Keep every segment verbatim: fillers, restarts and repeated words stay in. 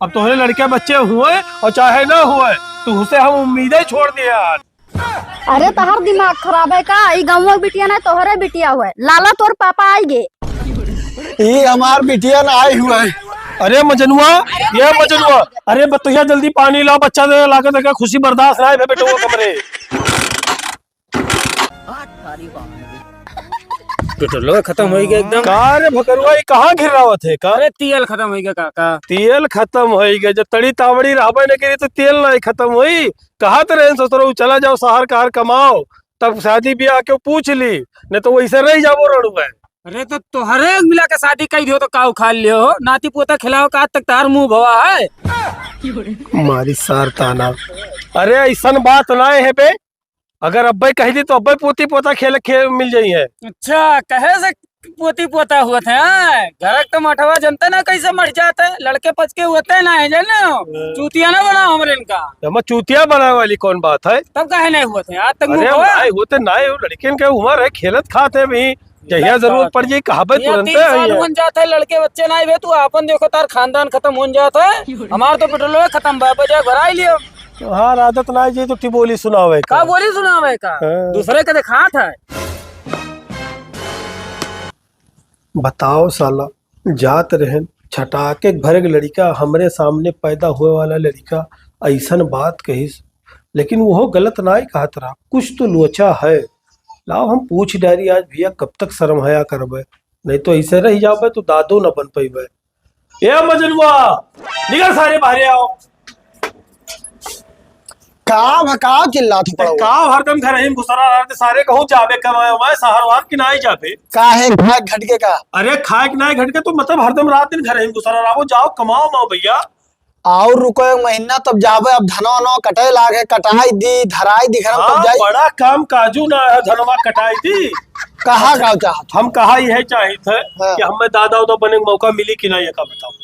अब तोहरे लड़के बच्चे हुए और चाहे ना हुए, तुहसे हम उम्मीदें छोड़ दिए यार। अरे, तोहर दिमाग खराब है का? ई गाँव के बिटिया ना, तोहरे बिटिया हुए। लाला, तोर पापा आइगे। ई हमार बिटिया ना आई हुए। अरे मजनुआ, ये मजनुआ, अरे बतैया जल्दी पानी लाओ, बच्चा दे लागत है, खुशी बर्दाश्त ना है बेटो कमरे। पेट्रोल खत्म होई गया एकदम। का रे भकरुआ, ई कहाँ घिर्रावत है का? अरे तेल खत्म होई गया काका। तेल खत्म होई गया, जब तड़ी तावड़ी रहबे न करी तो तेल नहीं खत्म होई। कहत रहे ससुरो, चला जाओ शहर कहर कमाओ, तब शादी ब्याह के पूछ ली, नहीं तो वैसे रह जाबो रड़ुआ। अरे तो तोहरे मिला के शादी कई दियो तो का उखाड़ लियो हो? नाती पोता खिलाओ का आज तक तार मुंह भवा है? मारी सार ताना। अरे ऐसन बात ना है बे, अगर अब्बे कह दी तो अब्बे पोती पोता खेल खेल मिल जाई है। अच्छा, कहे से पोती पोता हुआ थे, हाँ? घर के तो मठवा जनते ना कैसे मर जाते, लड़के पचके होते ना है, जाने हो? हाँ। चूतिया ना बनाओ हमरे इनका। हम चूतिया बनावे वाली कौन बात है? तब काहे नहीं हुआ थे? आज तक अरे मुंह हम भवा। नहीं होते, नहीं हो, लड़किन के उम्र है, खेलत खात है अभी, जहिया जरूरत पड़ जाई, कहाबे ये तुरंते तीन साल आई है। बन जात है, लड़के बच्चे ना आए, तू आपन देखो, तार खानदान खत्म होन जात है। हमार तो पेट्रोल खत्म बा, बजा भराई लियो। तोहार आदत ना जी, तो टिबोली सुनावे का। का बोली सुनावे का? हाँ। दूसरे के देखात है। बताओ साला, जात रहन, छटाके भरे के लड़िका, हमरे सामने पैदा होए वाला लड़िका, ऐसन बात कहिस। लेकिन वो गलत नाई कहत रहा, कुछ तो लोचा है। लाओ हम पूछ डारी आज भैया, कब तक शर्म हया करबे, नहीं तो ऐसे रह जाबे तो दादो न बन पैबे। ए मजनुआ, निकल सारे बाहरे आओ। का भकाओ चिल्लात हो ते पड़ो? का हरदम घर ही में घुसरा रहते सारे, कहूँ जाबे कमाए वमाए शहर वहर कि नाई जाबे? काहे खाए घट के का? अरे खाए के नाई घट के तो मतलब हरदम रात दिन घर ही में घुसरा रहो, जाओ कमाओ माओ भैया। और रुको एक महीना तब जाबे, अब धनो नो कटे लागे, कटाई दी, धराई दी, घर में तब हाँ, जाई। बड़ा काम काजू ना है, धनवा कटाई दी। कहा गाँव चाहत? हम कहा यह चाहित है हाँ। कि हमें दादा उदा बने के मौका मिली कि ना, ये का बताओ।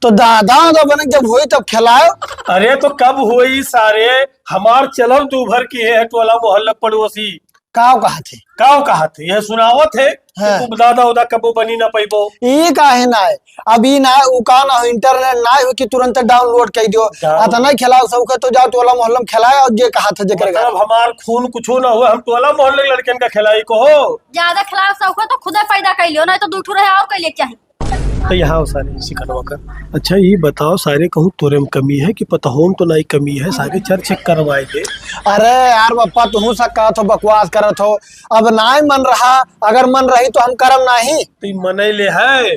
तो दादा तो बने जब होई तब खिलाओ। अरे तो कब होई सारे, हमार चलब दू भर की है टोला मोहल्ला पड़ोसी। काव कहा थे? काव कहा थे? यह सुनावत है कि हाँ। तू दादा उदा कबो बनी ना पैबो। ई काहे ना है? अब ई ना है, उ का ना हो, internet ना हो कि तुरंत download कर दियो। जाओ। अतना खिलाओ सबके तो जाओ टोला मोहल्ला में खिलाए और जे कहा थे जेकर मतलब घर। हमार खून कुछो ना हुआ, हम टोला मोहल्ले के लड़कन का खिलाई को हो। ज्यादा खिलाओ सबके तो खुदे पैदा कर लियो, नहीं तो दू ठो रहे और कर ले चाही। तो यहाँ सारे इसी करवा कर। अच्छा, ये बताओ सारे, कहूँ तोरे में कमी है कि पतहों में तो नहीं कमी है, सारे चर्च करवाए दे। अरे यार बप्पा, तुहू सा कहत हो, बकवास करत हो। अब नाय मन रहा, अगर मन रही तो हम करम नाही। तो ई मनई ले है।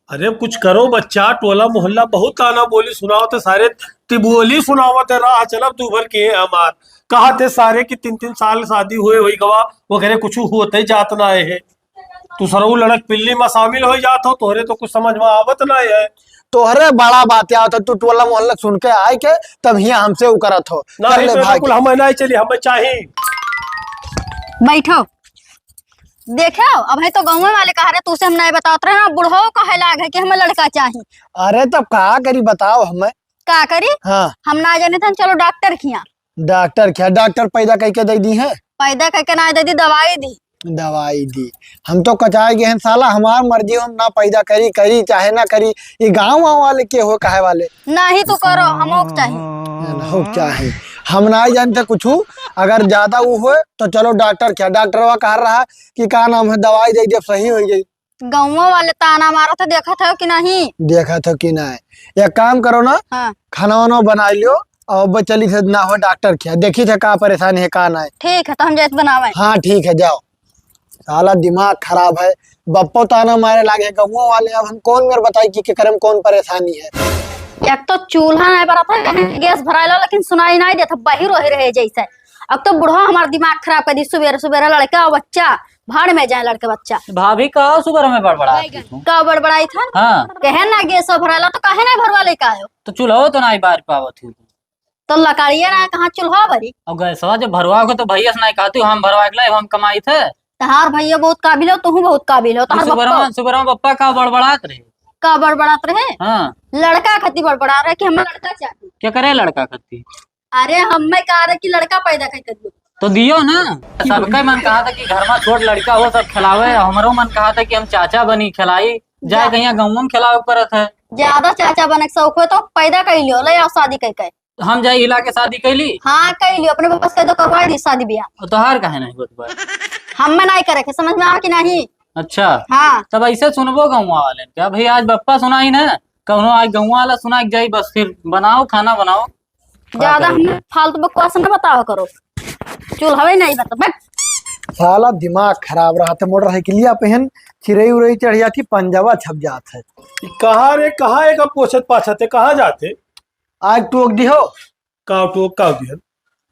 अरे कुछ करो बच्चा, टोला मोहल्ला बहुत ताना बोली सुनावत है सारे, तिबोली सुनावत है, राह चलब दू भर के हमार। कहत है सारे कि तीन तीन साल शादी हुए हुई गवा, वगैरह कुछ होते जात ना है। तू सरऊ लड़क पिल्ली में शामिल हो जात हो, तोहरे तो कुछ समझ में आवत ना है। तोहरे बड़ा बात आवत है, तू टोला मोहल्ला सुन के आए के तब हियां हमसे उ करत हो। ना, चल ही ले तो भाग। बिल्कुल हमें नहीं चली, हमें चाही। बैठो। देखो, अब है तो गाँव वाले कहा रहे, तुसे हम नहीं बतावत रहे ना, बुढ़ो कहे लाग है कि हमें लड़का चाही। अरे तब का करी बताओ हमें। का करी? हाँ। हम ना जाने थे, चलो डॉक्टर खिया। डॉक्टर क्या? डॉक्टर पैदा करके दे दी है? पैदा करके ना दे दी, दवाई दी। दवाई दी? हम तो कचाए गए हैं साला, हमार मर्जी, हम ना पैदा करी, करी चाहे ना करी, ये गाँव वाँव वाले के हो कहे वाले? नहीं तो करो, हम ओक चाही। ना हो चाहे, हम ना जानते कुछ। अगर ज्यादा वो हो तो चलो डॉक्टर क्या, डॉक्टरवा कह रहा कि का नाम है, दवाई दे दे, सही हो जाई। गौवा वाले ताना मारत है, देखत हो कि नहीं? देखत हो कि नहीं? एक काम करो ना, हाँ। खाना वाना बना लियो और अब चली थे ना हो डॉक्टर खिया, देखी थे का परेशानी है का नहीं। ठीक है, तो हम जाइत बनावे। हाँ ठीक है, जाओ। साला दिमाग खराब है, बप्पो ताना मारे लागे गौवा वाले। अब हम कौन मेर बताई कि केकरे में कौन परेशानी है। एक तो चूल्हा नहीं बरत है, गैस भराइला, लेकिन सुनाई नहीं देता, बहिर ओहिर है जैसे। अब तो बुढ़वा हमार दिमाग खराब कर दी, सुबेरे सुबेरे लड़का और बच्चा भाड़ में जाए लड़के बच्चा। भाभी, का सुबह में बड़बड़ात हो? का बड़बड़ाई था? हाँ। कहे ना गैस भराला तो काहे ना भरवा लेके आयो? तो चूल्हो तो ना बार पावत हो। तो लकड़िया ना कहाँ चूल्हा भरी? और गैसवा जब भरवा के तो भैया से ना कहती हो, हम भरवा के लाए, हम कमाई थे। तहार भैया बहुत काबिल हो, तुहू बहुत काबिल हो, तहार बप्पा। सुबह में, सुबह में बप्पा का बड़बड़ात रहे? का बड़बड़ात रहे? हाँ। लड़का खती बड़बड़ा रहे कि हमें लड़का चाहिए। क्या करे लड़का खती? अरे, हमें कहा रहे कि लड़का पैदा कर करियो। तो दियो ना। सबके मन कहा था कि घर में छोट लड़का हो, सब खिलावे। हमरो मन कहा था कि हम चाचा बनी, खिलाई। जाए जा। कहीं गाँव में खिलावे के परत है। ज्यादा चाचा बने के शौक हो तो पैदा कइ लियो, ले आओ शादी कइ के। हम जाई हिला के शादी कइ ली? हाँ, कइ लियो, अपने बस कइ दो, करवाइ दी शादी बियाह। और तोहार काहे नहीं होत बा? हम्मे नहीं करे के, समझ में आवा कि नहीं? अच्छा। हाँ। तब ऐसे सुनबो गौवा वालेन का, भाई आज बप्पा सुनाई ना, कौनो आज गौवा वाला सुना के जाई, बस फिर बनाओ, खाना बनाओ। का ज्यादा करे? हमें फालतू बकवास न बतावा करो। चूल्हवे नहीं बता, बट। साला दिमाग खराब रहत है, मोटरसाइकिलिया पे हन, चिरई उरई चढ़ जात ही, पंजाबा छप जात है। ई कहाँ रे, कहाँ एक पोछत पाछत है, कहाँ जात है? आज टोक दिहो। का टोक, का दिहन?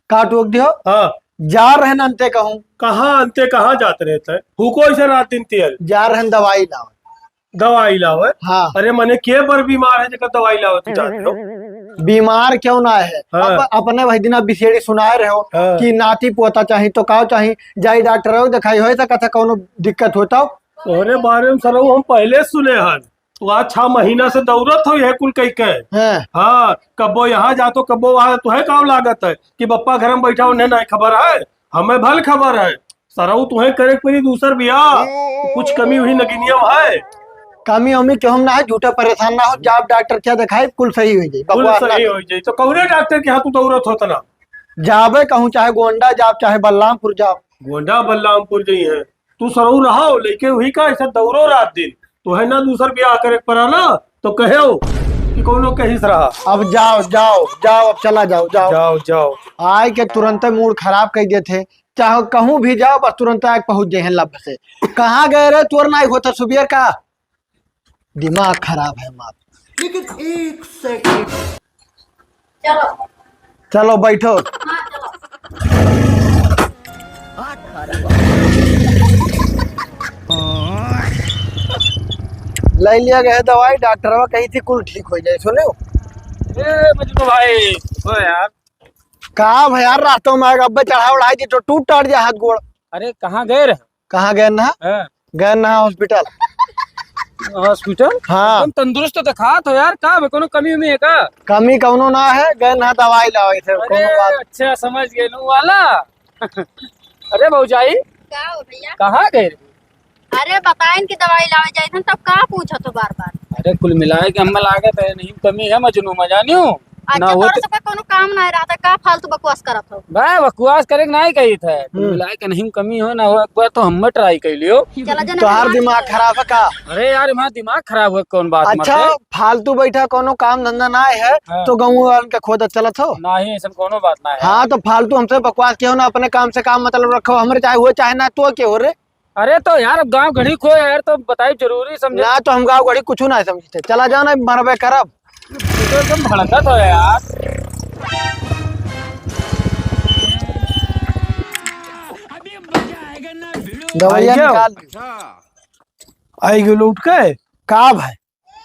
का टोक दिहो? हाँ। जा रहे न अंते कहूँ। कहाँ अंते, कहाँ जात रहत है? हुको ऐसे रात दिन तेल। जा रहे न दवाई लावे। दवाई लावे? हाँ। अरे मने के बर बीमार है जेकर दवाई लावे तू जात हो? बीमार क्यों ना है? हाँ। अप-, अपने वही दिना बिसेड़ी सुनाए रहे हो हाँ। कि नाती पोता चाही तो का चाही, जाई डॉक्टर हो देखाई, होए सकत है कौनो दिक्कत होता हो। तोहरे बारे में सरऊ हम पहले सुने हन। तू आज छह महीना से दौड़त हो यह कुल कई के। हाँ। हाँ, कब्बो यहाँ जातो, कब्बो वहाँ, तुहे का लागत है कि बप्पा घर में बैठा उन्हें नहीं खबर है? हमें भल खबर है। सरऊ तुहे करे के पड़ी दूसर बियाह। कुछ कमी हुई नगिनिया में है? कमी उमी क्यों ना है, झूठा परेशान ना हो, जाब डॉक्टर क्या दिखाई, कुल सही हो जाई, कुल बकवास ना सही करो। हो जाई। तो कौने डॉक्टर के यहाँ तू दौड़त हो तना? जाबे कहूँ, चाहे गोंडा जाब, चाहे बलरामपुर जाब। गोंडा बलरामपुर जई है। तू सरऊ रहो, लेके वही का ऐसा दौड़ो रात दिन। तो है ना दूसर बियाह करे के पड़ा ना, तो कहो कि कौनो कहिस रहा। अब जाओ, जाओ, जाओ, अब चला जाओ, जाओ। जाओ, जाओ। आए के तुरंते मूड खराब कर देते। चाहे कहूँ भी जाओ, बस तुरंत आके पहुँच जाए लब से। कहाँ गए रे, तोर नाई होता सुबेर का? दिमाग खराब है मार। लेकिन एक सेकंड। चलो। चलो बैठो। हाँ, चलो। ले लिया गया दवाई, डॉक्टरवा कही थी कुल ठीक हो जाए, सुने? ए मजनू भाई, ओ यार। का भाई यार, रास्तों में आके अब्बे चढ़ा उढ़ाई जी तो टूट टाट जा हाथ गोड़। अरे कहाँ गए रहे? कहाँ गए ना? हाँ। गए ना हॉस्पिटल। हॉस्पिटल? हाँ। तुम तंदुरुस्त तो दिखात हो यार, का बे, कोनो कमी उमी है का? कमी कौनो ना है, गए ना दवाई लावे थे, अरे, कोनो बात। अच्छा, समझ गए, नू वाला। अरे भौजाई, का हो भैया? कहाँ गए रहे? अरे बताइन कि दवाई लावे जाइत हन, तब का पूछत हो बार बार? अरे कुल मिलाए के हमें लागत है नहीं कमी है मजनू में, जानियो? अच्छा, ना हो तोरा तो सबका कोनो काम ना रहता, का फालतू बकवास करत हो? बा, बकवास करे के नाहीं कही थे। कुल हम्म। मिलाए के नहीं कमी हो ना हो, एक बार तो हमें ट्राई कर लियो। चला जा ना तोहार भगवान दिमाग की खराब है का? अरे यार, हमारा दिमाग खराब हुआ, कौन बात मत अच्छा, है? फालतू बैठा, कोनो काम धंधा ना है, हाँ। तो गाँव वालन के खोदत चलत हो? नहीं, ऐसा कोनो बात ना है। हाँ, तो फालतू हमसे बकवास कियो ना, अपने काम से काम मतलब रखो, हमरे चाहे हुए चाहे ना, तो के हो रे? अरे तो यार, अब गाँव गढ़ी को यार, तो बताई जरूरी समझे। ना तो हम गाँव गढ़ी कुछ ना समझते, चला जाओ ना, मरबे करब। तू तो एकदम भड़कत हो यार। दवाइयाँ आई गयो। निकाल ली। आई गयो लौट के। का भाई?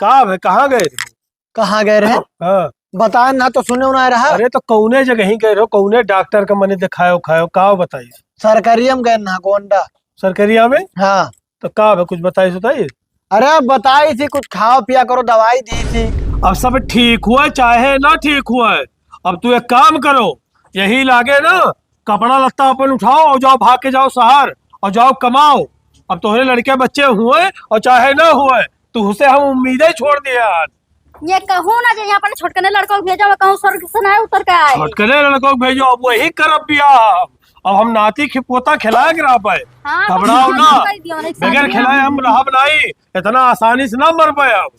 का भाई, कहाँ गए रहे? कहाँ गए रहे? हाँ। बताए ना तो सुने ना रहा। अरे तो कौने जगह ही गए रहो, कौने डॉक्टर का मने दिखायो खायो, का बताई? सरकारिया में गए ना, गोंडा। सरकारिया में? हाँ। तो का बे, कुछ बताई सुताई? अरे बताई थी, कुछ खाओ पिया करो, दवाई दी थी। अब सब ठीक हुआ चाहे ना ठीक हुआ, अब तू एक काम करो, यही लागे ना, कपड़ा लत्ता अपन उठाओ और जाओ, भाग के जाओ शहर और जाओ कमाओ। अब तोहरे लड़के बच्चे हुए और चाहे ना हुए, तुहसे हम उम्मीदें छोड़ दिए आज। ये कहूँ ना जे यहाँ अपने छोटकने लड़कों को भेजो, कहूँ स्वर्ग से ना उतर के आए। छोटकने लड़कों को भेजो, अब वही करब बियाह। अब हम नाती खि-, पोता खिलाए के रहबे। हाँ, घबराओ तो ना, कर दियो, नहीं बगैर शादी खिलाए हम रहब नहीं, इतना आसानी से ना मरबे अब।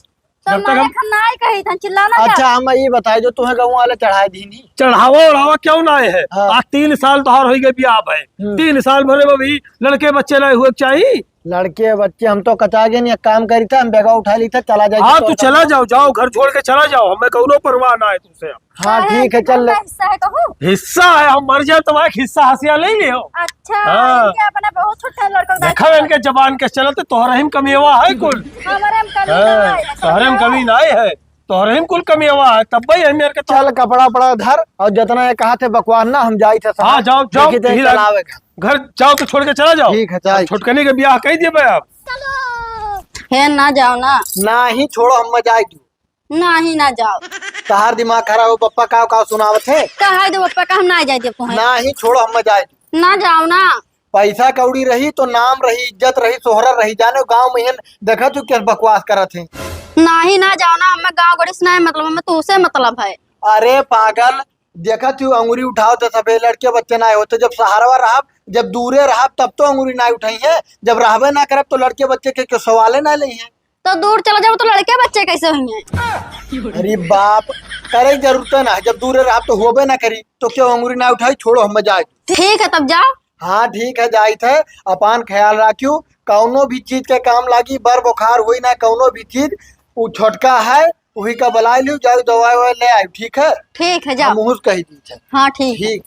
तो जब तक हम मारे खन्ना आई कही था, चिल्लाना क्या? अच्छा, हम ये बताए जो तुम्हें गाँव वाले चढ़ाए दी नहीं। चढ़ावा उढ़ावा क्यों ना है? हाँ। आज तीन साल तोहार हो गए बियाह भाई। हम्म। तीन साल भरे में भी लड़के बच्चे ना हुए चाहिए। लड़के बच्चे हम तो कचा गए नहीं, एक काम करी था, हम बैगा उठा ली था, चला जाए हाँ, तो तू चला जाओ, जाओ, घर छोड़ के चला जाओ, हमें कौनो परवाह ना है तुमसे। हाँ, काहे? ठीक है, चल ले। हिस्सा है कहू? हिस्सा है, हम मर जाए तो एक हिस्सा हंसिया ले लियो। अच्छा, हाँ। इनके अपने बहुत छोटे लड़कों को देखा देखा। इनके जबान के चलत, तोहरे में कमी हुआ है कुल। हमारे में कमी हाँ, ना है, तोहरे में कमी ना है, तोहरे में कुल कमी हुआ है, तब भाई हम यार के चल कपड़ा पड़ा धर और जितना ये कहा थे बकवास ना, हम जाई थे हाँ, जाओ, जाओ, देखी थे यही लाग-, चलावे का। घर जाओ तो छोड़ के चला जाओ। ठीक है, जाई। छोटकनी के बियाह कही दिए भाई आप। हे ना जाओ ना। ना ही छोड़ो, हम जाई तू। नाही, ना जाओ। तहार दिमाग खराब हो, पप्पा का, का सुनावत है? कहा दो पप्पा का हम ना जाए देबो हैं। नाही, छोड़ो, हम जाए। ना जाओ ना। पैसा कौड़ी रही तो नाम रही, इज्जत रही, सोहरा रही, जाने गाँव में हन देखा तू क्या बकवास करत है। नाही, ना जाओ ना, हमें गाँव गड़ी से ना मतलब, हमें तू से मतलब है। अरे पागल, देखत ही अंगुरी उठाओ तो सबे लड़के बच्चे ना होते। जब सहारवा रहब, जब दूरे रहब, तब तो अंगुरी ना उठाई है। जब रहबे ना करब तो लड़के बच्चे के क्यों सवाले ना लेई है। तो दूर चला जाओ तो लड़के बच्चे कैसे होइहैं? अरे बाप, करे जरूरत ना है, जब दूरे रहब तो होबे ना करी, तो क्यों अंगुरी ना उठाई, छोड़ो हम जाए। ठीक है तब जाओ। हाँ ठीक है, जाइत है, अपन ख्याल राखियो, कौनो भी चीज के काम लागी, बर बुखार होई ना कौनो भी चीज, उ छोटका है, वही का बुलाए लियो, जाओ दवाई ववाई ले आयो, ठीक है? ठीक है, जाओ। हम उस कही दी है। हाँ ठीक है। ठीक।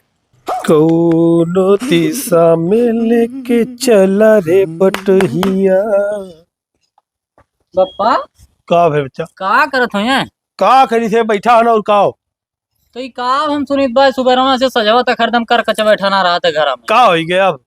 कौनो दिशा में लेके चला रे बटहिया। बप्पा, का भे बच्चा? का करत हो यहाँ? का करी थे, बैठा है ना और का हो? तो ई का हम सुनित बा, सुबेरवा से सजवा तक हरदम करकच बैठा ना रहत है घरा में। का होई गया अब?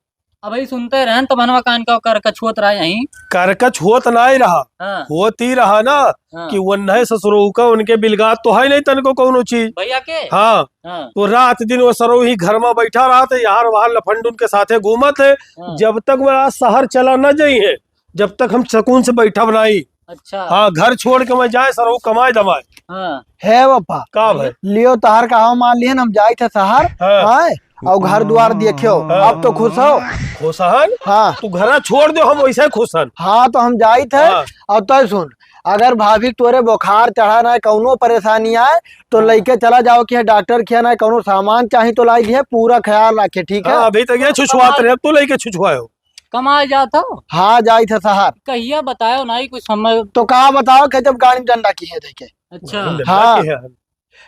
अबही सुनते रहन तो मनवा कान का करकच होत रहा यहीं। करकच होत ना ही रहा। हाँ। होत ही रहा ना हाँ। कि वन्हे ससुरो का उनके बिलगात तो है नहीं तनको कौनो चीज। भैया के? हाँ। हाँ। तो रात दिन वो सरो ही घर में बैठा रहत है, यार वहाँ लफंडुन के साथे घूमत है। हाँ। जब तक वो आज शहर चला न जाई है, जब तक हम सकून से बैठब नाई। अच्छा। हाँ, घर छोड़ के मैं जाए सरऊ कमाए धमाए। हाँ। है बप्पा। का भाई? लियो तहार कहा मान लिहन, हम जाइत है शहर। हाँ। हाँ, और घर द्वार देखियो, हाँ। अब तो खुश हो? खुश हन? हाँ। तू घरा छोड़ दो, हम वैसे खुश हन। हाँ, तो हम जाइत है। हाँ। और तय सुन, अगर भाभी तोरे बुखार चढ़ा ना, कौनो परेशानी आए, तो हाँ। लइके चला जाओ कि डॉक्टर खिया ना, कौनो सामान चाही तो लाई दिए, पूरा ख्याल रखे, ठीक है? हाँ, अभी तक ये छुछुआत रहे, अब तू लइके छुछुआयो। कमाए जात हो? हाँ, जाइत है शहर। कहिया बतायो नाई कुछ समय। तो का बताओ कि जब गाड़ी में डंडा की है देखे। अच्छा। डंडा हाँ। की है।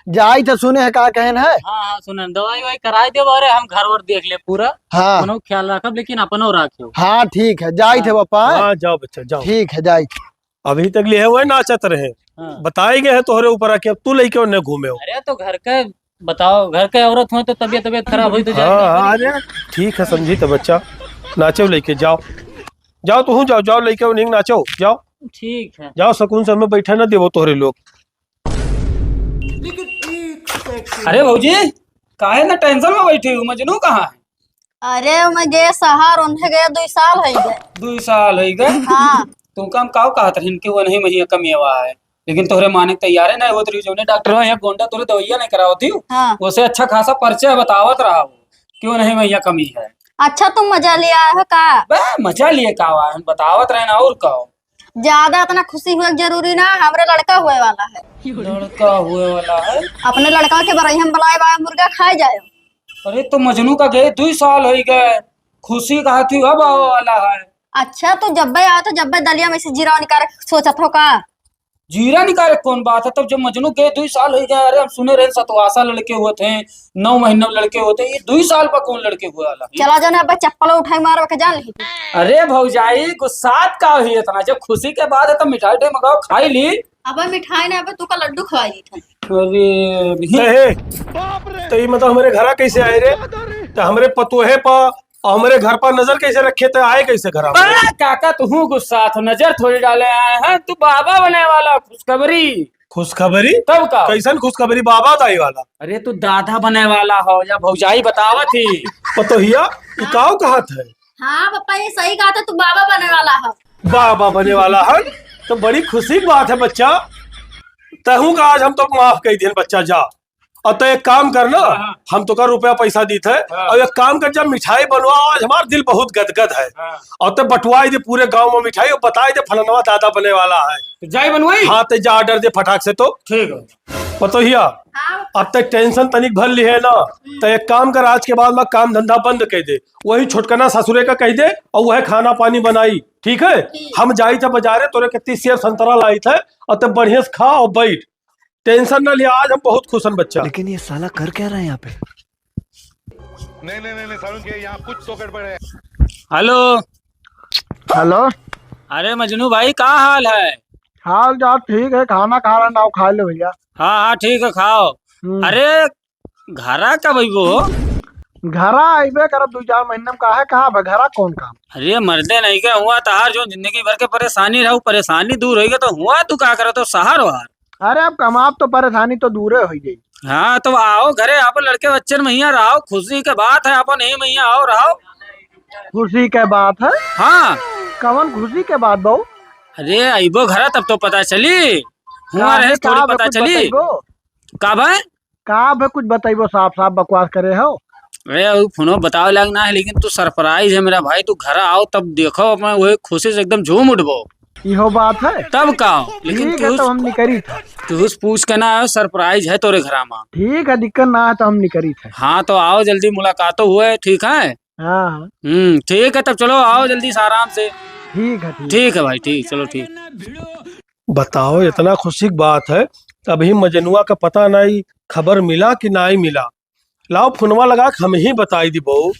जाइत है, सुने है का कहन है? हाँ, हाँ, सुने। दवाई ववाई कराए देबो, अरे हम घर वर देख ले पूरा। हाँ। अपनो ख्याल रखब, लेकिन अपनो राखियो। हाँ, ठीक है, जाइत है हाँ। बप्पा। हाँ, जाओ बच्चा, जाओ। ठीक है, जाइत। अभी तक लिहे हुए नाचत रहे। हाँ। बताए गए है तोहरे ऊपर आके, अब तू लइके उन्हें घूमे हो। अरे तो घर के बताओ, घर के औरत हो तो तबियत, तबियत खराब होई तो जाए हाँ, हाँ, अरे ठीक है, समझी तो बच्चा, नाचो लइके जाओ, जाओ तू जाओ, जाओ लइके उन्हें नाचो, जाओ। ठीक है। जाओ, सुकून से हमें बैठे ना देवो तोहरे लोग। अरे भौजी, काहे ना टेंशन में बैठी हूँ, मजनू कहाँ है? अरे, मैं गए शहर, उन्हें गए दुई साल है गए। दुई साल है गए? हाँ। तो काम काव कहत रहिन कि वो नहीं महिया कमी आवा है, लेकिन तोहरे माने के तैयार है ना होत रही, जौने डॉक्टर है यहाँ गोंडा तोहरे दवाइया नहीं करावत ही, हाँ। उसे अच्छा खासा पर्चा बतावत रहा वो कि वो नहीं महिया कमी है। अच्छा, तुम मजा ले आए हो का? बे, मजा लिए का आवा है, बतावत रहे ना और का। ज्यादा इतना खुशी हुए के जरूरी ना, हमरे लड़का हुए वाला है। लड़का हुए वाला है? अपने लड़का के बरई हम बुलाए बा, मुर्गा खाए जाए। अरे तो मजनू का गए दुई साल होई गए, खुशी का हाथी अब आवे वाला है। अच्छा, तो जब्बे आओ तो जब्बे दलिया में से जीरा निकाल के सोचत हो का? जीरा निकाले कौन बात है? तब जब मजनू के दुई साल होई गए, अरे हम सुने रहे सतवासा लड़के हुए थे, नौ महीने में लड़के हुए थे, ये दुई साल पर कौन लड़के हुए वाला है? चला जाने अब चप्पल उठाई मारो के जान ली। अरे भौजाई, गुस्सात का हुई इतना? जब खुशी के बात है तो मिठाई उठाई मंगाओ, खाई ली। अब मिठाई ना, अब तू का लड्डू खवाई ली था। अरे भी ए, तो ये मतलब हमारे घरा कैसे आए रे? तो हमरे पतोहे पा और हमरे घर पर नजर कैसे रखे थे, आए कैसे घर में? अरे काका, तू गुस्सा तो नजर थोड़ी डाले आए हैं, तू बाबा बने वाला, खुशखबरी। खुशखबरी? तब का? कैसन खुशखबरी, बाबा दाई वाला? अरे तू दादा बने वाला हो या भौजाई बतावत ही। पतोहिया, ई काव कहत है? हाँ पापा, ये सही कहा था, तू बाबा बने वाला है। बाबा बने वाला है, तो बड़ी खुशी की बात है बच्चा। तहू का आज हम तो माफ कर दिए बच्चा, जा। और तो एक काम कर ना, हाँ, हाँ। हम तो का रुपया पैसा दीत है, हाँ। और एक काम कर, जब मिठाई बनवा, आज हमार दिल बहुत गदगद है, हाँ। और तो बंटवाई दे पूरे गांव में मिठाई, और बताई दे फलनवा दादा बने वाला है। तो जाई बनवाई? हाँ, तो जा order दे फटाक से तो। ठीक है। पतोहिया, हाँ। अब तक tension तनिक भर ली है ना, हम्म। तो एक काम कर, आज के बाद में काम धंधा बंद कर दे, वही छोटकना ससुरे का कह दे और वह खाना पानी बनाई, ठीक है? ठीक। हम जाई थे बाजारे, तोरे के तीस सेब संतरा लाई थे, और तब बढ़िया से खा और बैठ। Tension ना लिया, आज हम बहुत खुश हन बच्चा। लेकिन ये साला कर क्या रहा है यहाँ पे? नहीं, नहीं, नहीं, नहीं, सारुण के यहाँ कुछ तो गड़बड़ है। Hello। Hello। अरे मजनू भाई, का हाल है? हाल चाल ठीक है, खाना खा रहा ना, खा ले भैया। हाँ, हाँ, ठीक है, खाओ। हम्म। अरे, घरा कब अइबो हो? घरा अइबे करब दू चार महीना में, काहे, कहाँ बा घरा, कौन काम? अरे मर्दे नहीं के हुआ तहार जो जिंदगी भर के परेशानी रहा, परेशानी दूर होई गई तो हुआ तू का करत हो शहर वहर? अरे अब कमाब तो परेशानी तो दूरे होई जाई। हाँ तो आओ घरे, आप लड़के बच्चन महिया रहो, खुशी के बात है, अपन ही महिया आओ रहो। खुशी के बात है? हाँ। कवन खुशी के बात बहू? अरे, अइबो घरा तब तो पता चली। हुआ काहे, रहे थोड़ी का बे पता कुछ चली। बतइबो? का भाई? का बे कुछ बतइबो, साफ साफ बकवास करे हो। अरे, उ फोनो बतावे लायक ना है, लेकिन तू surprise है मेरा भाई, तू घरा आओ तब देखो, अपना वही खुशी से एकदम झूम उठबो। इहो बात है। तब का? लेकिन ठीक है, तू तो हम निकरी था। तू पूछ के ना आयो, surprise है तोरे घरा मा। ठीक है, दिक्कत ना है तो हम निकरी थे। हाँ, तो आओ जल्दी, मुलाकातो हुए, ठीक है? हाँ, हाँ। हम्म, ठीक है, तब चलो, आओ जल्दी से, आराम से। ठीक है, ठीक। ठीक है भाई, ठीक, चलो, ठीक। बताओ, इतना खुशी की बात है, अभी मजनुआ का पता नाई, खबर मिला कि नाई मिला? लाओ, फोनवा लगा के हम ही बताई दी बहू।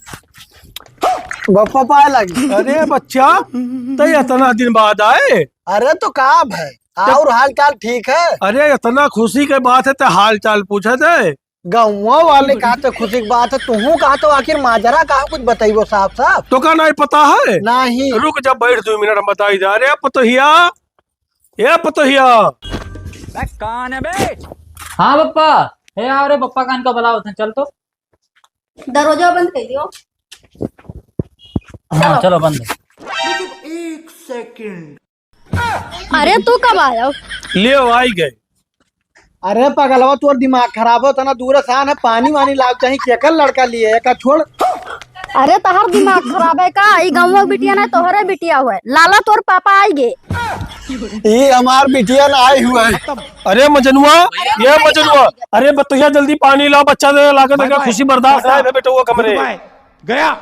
बप्पा पाए लगी। अरे बच्चा, तै इतना दिन बाद आए? अरे तो का भाई, और हाल चाल ठीक है? अरे, इतना खुशी के बात है, ते हाल चाल पूछे थे? गाँव वाले कहा तो खुशी की बात है, तुहू कहा तो आखिर माजरा कहा कुछ बताइबो साफ साफ। तो का नहीं पता है? नहीं। रुक जा, बैठ दो मिनट, हम बताई जा। अरे पतोहिया, ए पतोहिया। बे, कौन है बे? हाँ पप्पा। हे, आओ रे पप्पा, कान का बुलाओ थे, चल तो। दरवाजा बंद कर दियो। हाँ, चलो। चलो बंद। अरे तू कब आयो? ले आई गए। अरे पगलवा, तोर दिमाग खराब हो, तना दूर से आन है, पानी वानी लाग चाही, केकर लड़का लिए, एका छोड़। अरे तहर दिमाग खराब है का? ई गाँव बिटिया ना, तोहरे बिटिया हुए। लाला तोर पापा आई गे। ई हमार बिटिया ना आई हुए। अरे मजनुआ, ये मजनुआ, अरे बतैया जल्दी पानी लाओ, बच्चा दे लागत है, खुशी बर्दाश्त ना है बेटा, वो कमरे। गया।